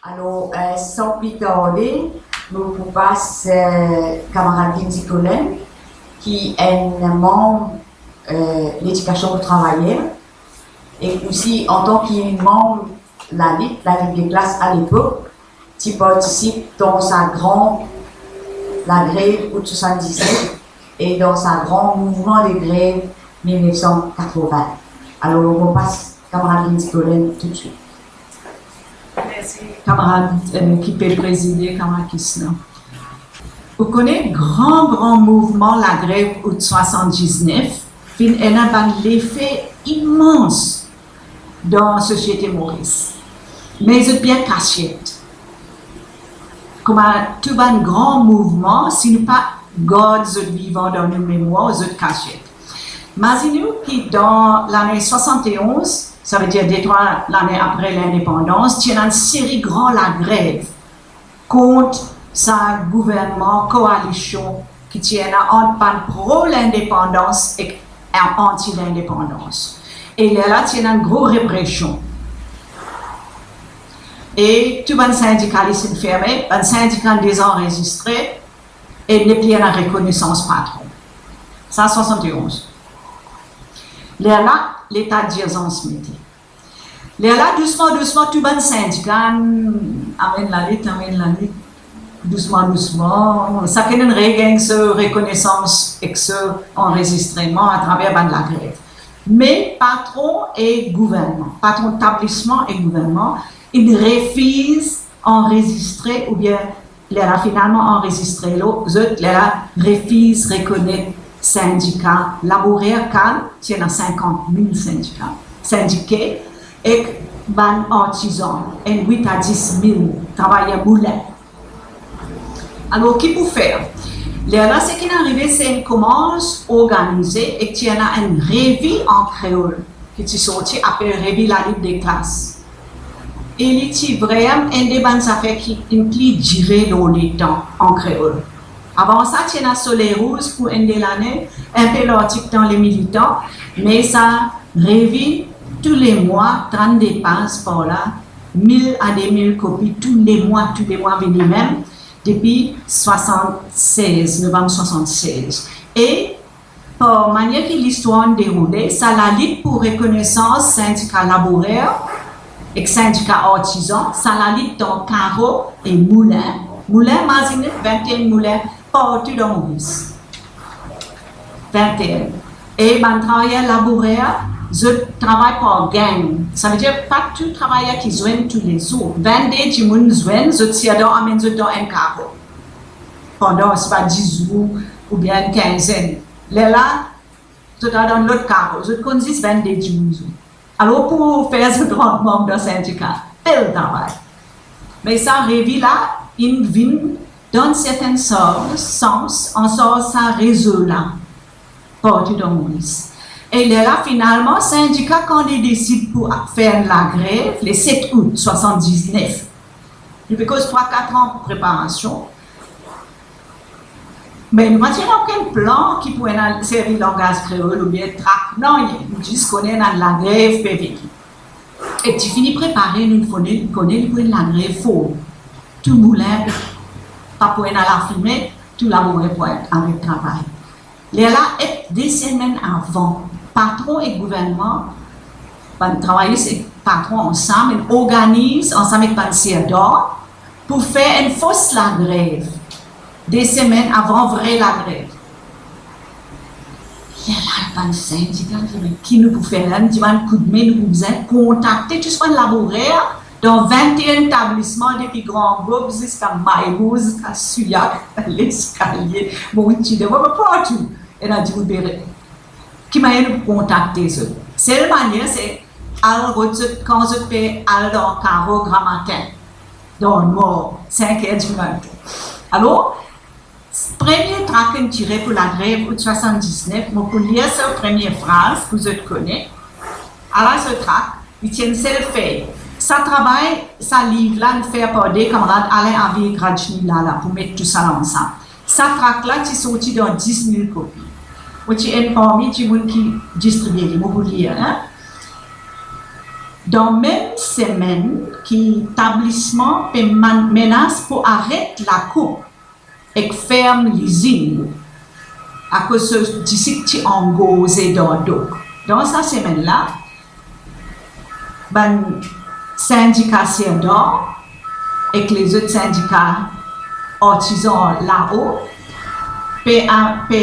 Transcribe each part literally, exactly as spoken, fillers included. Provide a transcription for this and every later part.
Alor, eh, san pli tarde, nou pou pas, eh, kamarad Lindsay Collen, ki enn manm, eh, Ledikasion pou Travayer, e osi antan ki manm lalit, lalit de klas alepok, ti partisip dan sa gran lagrev out swasanndiznef e dan sa gran mouvman de grev mil nef san katrovin. Alor, mo pas kamarad Lindsay Collen toutswit. Mersi, kamarad, eh, ki pe prezide, kamarad Kisna. Ou kone, gran, gran mouvman lagrev out swasanndiznef finn ena bann lefe imans dan sosiete Moris. Me zot bien kasiet. Kouma tou bann gran mouvman, si nou pa gard zot vivan dan nou memwar, zot kasiet. Mazinn ou ki dan lane swasannonz, savedir de trwa lane apre lindepandans, ti ena enn seri gran lagrev kont sa gouvernman koalision ki ti ena ant bann pro-lindepandans ek anti-lindepandans. E lerla ti ena enn gro represion. E tou bann sindikalis inn ferme, bann sindika inn dezanrezistre, e nepli ena rekonesans patron. Sa swasannonz. Lerla, leta dirzans mete. Lerla, dousman, dousman, tou bann sindika amenn lalit, amenn lalit, dousman, dousman. Sakenn inn regagn so rekonesans ek so anrezistreman atraver bann lagrev. Me patron e gouvernman, patron tablisman e gouvernman, inn refiz anrezistre oubien lerla finalman anrezistre lor zot, lerla refiz rekonet sindika laborer, kan ti ena sinkant mil sindika, sindike, ek bann artizan, enn wit a dis mil travayer moulin. Alor, ki pou fer? Lerla, seki inn arive, se inn koumans organize ek ti ena enn revi an kreol ki ti sorti, apel Revi Lalit de Klas. E li ti vremem enn de bann zafer ki inn pli dire lor letan an kreol. Avan sa, ti ena Soler Rouz pou enn de lane, enpe lartik dan Le Militant, me sa revi tou le mwa, trannde paz par la, mil a de mil kopi tou le mwa, tou le mwa vini mem, depi swasanndiz, novanm swasanndiz. E par manier ki listwar inn deroule, sa lalit pou rekonesans sindika laborer ek sindika artizan, sa lalit dan karo e moulin. Moulin, mazinn, vinte-enn moulin partou dan Moris. Vinte-enn. E bann travayer laborer, zot travay par gang. Savedir pa tou travayer ki zwenn toulezour. Vennde dimoun zwenn, zot sirdan amenn zot dan enn karo pandan, sipa, dis zour oubien enn kinzenn. Lerla, zot al dan lot karo, zot konn zis vennde dimoun zwenn. Alor, pou fer zot rant manm dan sindika, tel travay. Me sa revi la inn vinn, dan sertenn sans, ansarz sa rezo la partou dan Moris. E lerla, finalman, sindika, kan li desid pou fer enn lagrev, le set out swasanndiznef, li pe koz trwa, kat an preparasion. Me nou pa ti ena okenn plan ki pou ena servi langaz kreol oubien trak, nanye. Nou zis kone ena lagrev pe vini. E ti fini prepare, nou kone, kone li pou enn lagrev for. Tou moulin pa pou ena lafime, tou laborer pou aret travay. Lerla, ek de semenn avan, patron ek gouvernman, bann travayer ek patron ansam, inn organiz ansam ek bann sirdan pou fer enn fos lagrev, de semenn avan vre lagrev. Lerla bann sindika dir, "Me ki nou pou fer la?" Inn dir, "Bann koudme, nou pou bizin kontakte tou bann laborer dan vinte-enn etablisman, depi Gran Gob ziska Mayrou, ziska Souillac, Leskalie, Mont Chidè, partou." Ena dimoun pe re-, ki manier nou pou kontakte zot? Sel manier se al rod zot kan zot pe al dan karo gramatin, dan nwar, sink er dimatin. Alor, premie trak inn tire pou lagrev out swasanndiznef, mo pou lir sa premie fraz pou zot kone. Ala so trak, li ti enn sel fey. Sa travay, sa liv la, inn fer par de kamarad Alain Avie ek Rajni Lala pou met tousala ansam. Sa trak la ti sorti dan dis mil kopi. Mo ti enn parmi dimoun ki distribie li, mo pou lir, hein. Dan mem semenn ki tablisman pe man-, menas pou aret lakoup ek ferm lizinn, akoz so disip ti angorze dan dok. Dan sa semenn la, bann sindika Sirdar ek lezot sindika artizan lao pe a-, pe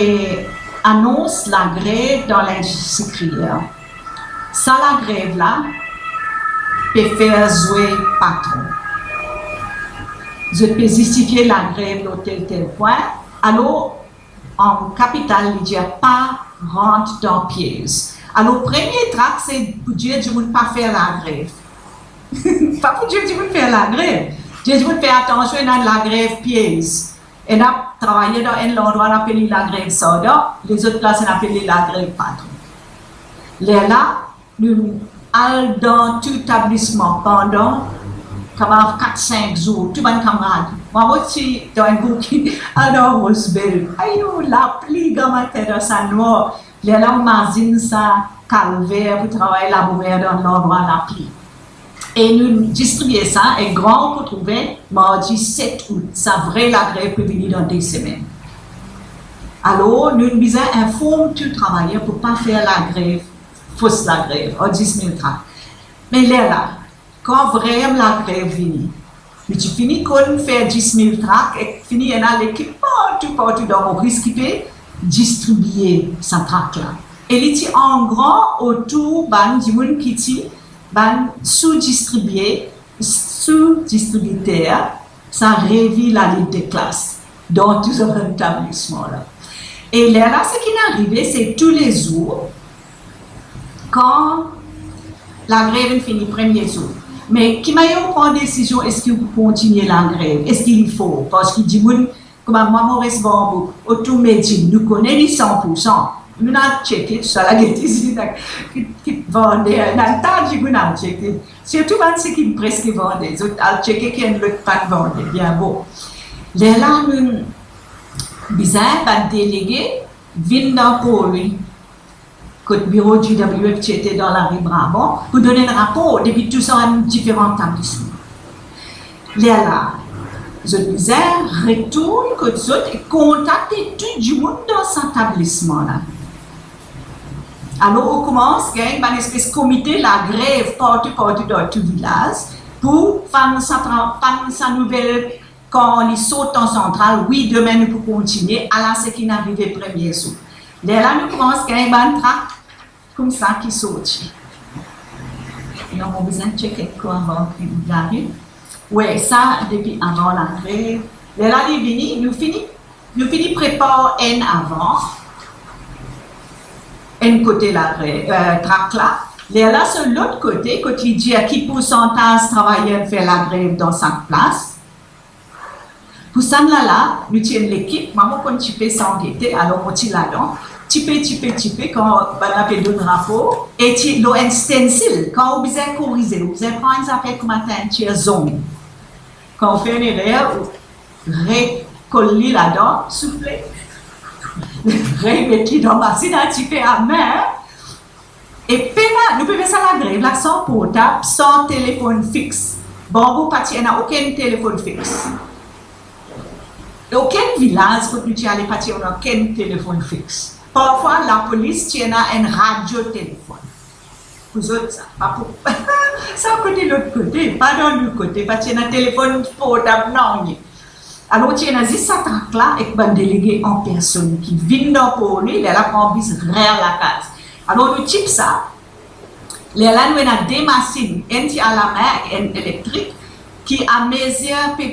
anons lagrev dan lindistri kriyel. Sa lagrev la pe fer zwe patron. Zot pe zistifie lagrev lor tel tel pwin, alor an kapital li dir pa rant dan piez. Alor premie trak se pou dir dimoun pa fer lagrev. Pa pou dir dimoun fer lagrev. Dir dimoun fer atansion, ena lagrev piez. Ena travayer dan enn landrwa, nou apel li lagrev Sirdar, lezot plas nou apel li lagrev patron. Lerla nou al dan tou tablisman pandan kamarad kat sink zour, tou bann kamarad. Mwa mo ti dan enn group ki al dan Rose Bell. Ayo, lapli, gramatin dan sa nwar. Lerla ou mazinn sa kalver pou travay labourer dan landrwa lapli. E nou distribie sa, ek gran retrouve mardi set out. Sa vre lagrev pou vini dan de semenn. Alor, nou bizin inform tou travayer pou pa fer lagrev, fos lagrev, ar dis mil trak. Me lerla, kan vre lagrev vini, nou ti fini konn fer dis mil trak ek fini ena lekip partou, partou dan Moris ki pe distribie sa trak la. E li ti angran otour bann dimoun ki ti bann sou distribie, sou distribiter sa revi Lalit de Klas dan tou sa bann tablisman la. E lerla seki inn arive, se toulezour, kan lagrev inn fini premie zour, me ki manier ou pran desizion, eski ou pou kontinie lagrev, eski li for? Parski dimoun, kouma mwa mo res Banbou, otour Medin, nou kone li san pou san. Nou al tcheke tou sa la, gete si ki, ki vande, ena ta dimoun al tcheke. Sirtou bann seki preske vande, zot al tcheke ki enn lot pann vande, bien bon. Lerla nou bizin bann delege vinn dan Port Louis, kot biro G W F ti ete dan lari Braban, pou donn enn rapor depi tou sa bann diferan tablisman. Lerla zot bizin retourn kot zot e kontakte tou dimoun dan sa tablisman la. Alor ou koumans gagn bann espes komite lagrev partou, partou dan tou vilaz, pou fann sa tra-, fann sa nouvel, kan li sort dan santral, wi, demin nou pou kontinie, ala seki inn arive premie zour. Lerla nou koumans gagn bann trak koumsa ki sorti. Non, mo bizin tchek enn kou avan ki li ariv. Wi, sa depi avan lagrev. Lerla li vini, nou fini, nou fini prepar enn avan, enn kote lagrev, eh, trak la. Lerla so lot kote, kot li dir ki poursantaz travayer fer lagrev dan sak plas. Pou sannla la, nou ti enn lekip, mwa mo konn tipe san gete, alor mo ti ladan, tipe, tipe, tipe, kan bannla pe donn rapor, e ti lor enn stensil, kan ou bizin korize, ou bizin pran enn zafer kouma teintir zong. Kan ou fer enn erer, ou rekol li ladan, soufle, remet li dan masinn a tipe a min, e pena, nou pe fer sa lagrev la san portab, san telefonn fix. Banbou pa ti ena okenn telefonn fix. Okenn vilaz kot nou ti ale pa ti ena okenn telefonn fix. Parfwa, lapolis ti ena enn radio telefonn. Pou zot sa, pa pou, sa kote lot kote, pa dan nou kote, pa ti ena telefonn portab, nanye. Alor, ti ena zis sa trak la ek bann delege an personn ki vinn dan Port Louis, lerla pran bis rer lakaz. Alor, nou tip sa, lerla nou ena de masinn, enn ti alame ek enn elektrik, ki amezir pe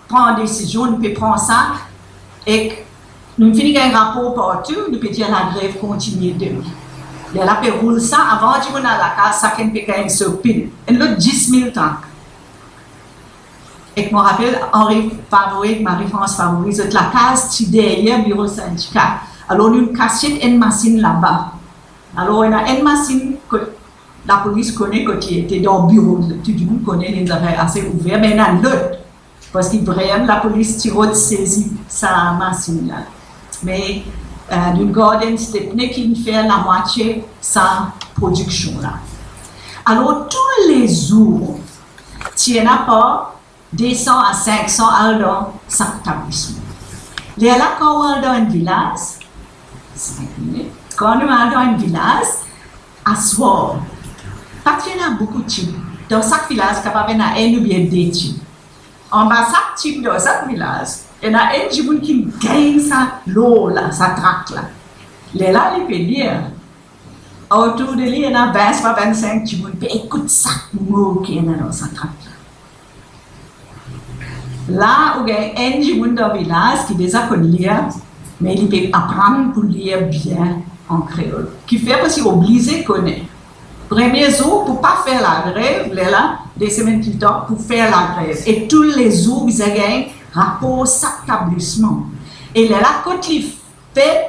pran desizion, nou pe pran sa, ek nou fini gagn rapor partou, nou pe dir lagrev kontinie demin. Lerla pe roul sa, avan dimoun al lakaz, sakenn pe gagn so pil. Enn lot dis mil trak. Ek mo rapel, Henri Favori ek Marie-France Favori, zot lakaz ti deryer biro sindika. Alor, nou kasiet enn masinn laba. Alor, ena enn masinn kot lapolis kone kot li ete dan biro, tou dimoun kone, li enn zafer ase ouver, me ena lot. Parski vremem lapolis ti rod sezi sa masinn la. Me, eh, nou gard enn Stepney ki finn fer lamwatie sa prodiksion la. Alor, toulezour, ti ena par de san a sink san al dan sak tablisman. Lerla, kan ou al dan enn vilaz, sink minit, kan nou al dan enn vilaz, aswar, pa ti ena boukou tib. Dan sak vilaz, kapav ena enn oubien de tib. Anba sak tib dan sak vilaz, ena enn dimoun ki gagn sa lor la, sa trak la. Lerla, li pe lir. Otour de li, ena vin swa vinn-sink dimoun pe ekout sak mo ki ena dan sa trak la. La, ou gagn enn dimoun dan vilaz ki deza konn lir, me li pe aprann pou lir bien an kreol. Kifer? Parski oblize kone. Premie zour pou pa fer lagrev, lerla, de semenn pli tar pou fer lagrev. E toulezour bizin gagn rapor sak tablisman. E lerla, kot li fer,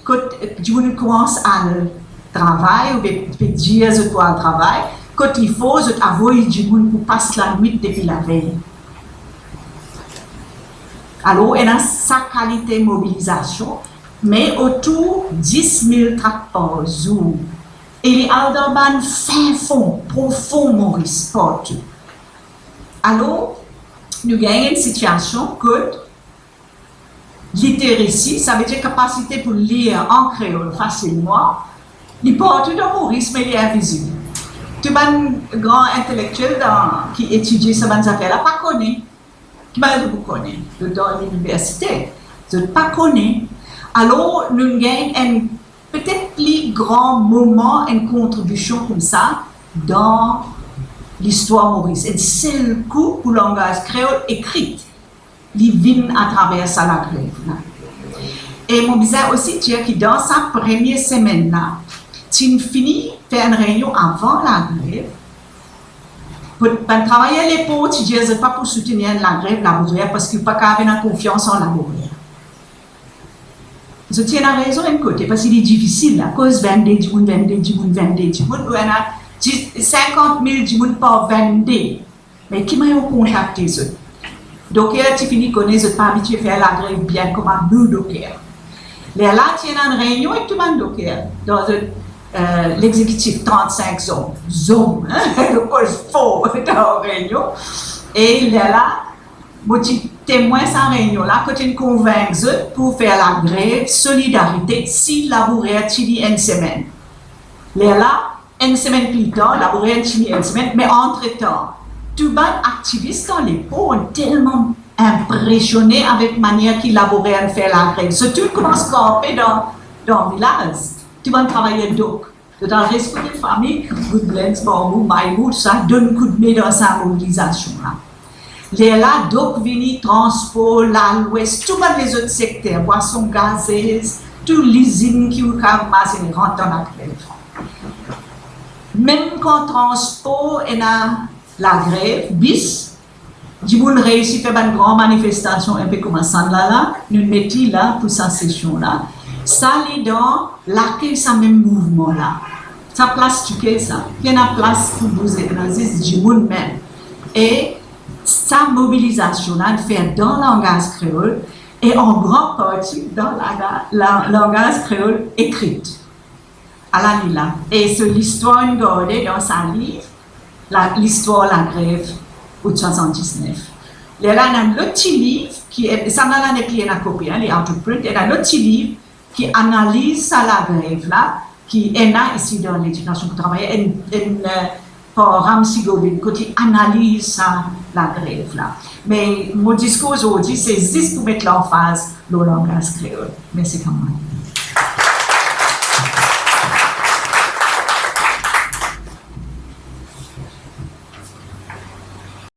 kot, eh, dimoun koumans al travay, ou pe, pe dir zot pou al travay, kot li for, zot avoy dimoun pou pas lanwit depi lavey. Alor, ena sa kalite mobilizasion, me otour dis mil trak par zour. E li al dan bann fin fon, profon Moris, partou. Alor, nou gagn enn sitiasion kot literacy, savedir kapasite pou lir an kreol fasilman, li partou dan Moris, me li invizib. Tou bann gran intelektiel dan, ki etidie sa bann zafer la, pa kone. Ki bann zot pou kone? Zot dan liniversite, zot pa kone. Alor, nou gagn enn petet pli gran moman, enn kontribision koumsa dan listwar Moris. Enn sel kou pou langaz kreol ekrit, li vinn atraver sa lagrev la. E mo bizin osi dir ki dan sa premie semenn la, ti fini fer enn reynion avan lagrev. Bann travayer lepor ti dir zot pa pou soutenir enn lagrev labourer, parski pa kapav ena konfians an labourer. Zot ti ena rezon enn kote, parski li difisil, akoz vennde dimoun, vennde dimoun, vennde dimoun, ou ena sinkant mil dimoun par vennde. Me ki mannyer ou kontakte zot? Doker ti fini kone zot pa abitie fer lagrev bien kouma nou doker. Lerla ti ena enn reynion ek tou bann doker dan zot, eh, lexekitif, trant-sink zom, zom, hein, koz for dan reynion. E lerla, mo ti temwin sa reynion la, kot inn konvink zot pou fer lagrev solidarite si labourer tini enn semenn. Lerla, enn semenn pli tar, labourer tini enn semenn, me antretan, tou bann aktivis dan lepor telman inpresione avek manier ki labourer fer lagrev. Zot tou koumans kanpe dan, dan vilaz, tou bann travayer dok. Zot al res kot fami, Goodlands, Barmou, Maymou, sa donn koudme dan sa mobilizasion la. Lerla dok vini, transpor, Lalwes, tou bann lezot sekter, bwason gazez, tou lizinn ki ou kapav imazine rant dan lagrev. Mem kan transpor ena lagrev, bis, dimoun reysi fer bann gran manifestasion, inpe kouma sannla la, nou met li la pou sa sesion la. Sa li dan lakey sa mem mouvman la. Sa plas Touke sa. Pena plas pou bouze, ena zis dimoun mem. E sa mobilizasion la, nou fer dan langaz kreol, e an gran parti dan laga-, la-, langaz kreol ekrit. Ala li la. E so listwar inn garde dan sa liv, la, listwar lagrev out swasanndiznef. Lerla ena lot ti liv ki, e, sa la nepli ena kopi, hein, li out of print, ena lot ti liv ki analiz sa lagrev la, ki ena isi dan Ledikasion pou Travay, enn, enn, eh, par Ramsi Gobind, kot li analiz sa lagrev la. Me mo diskour zordi, se zis pou met lanfaz lor langaz kreol. Mersi kamarad.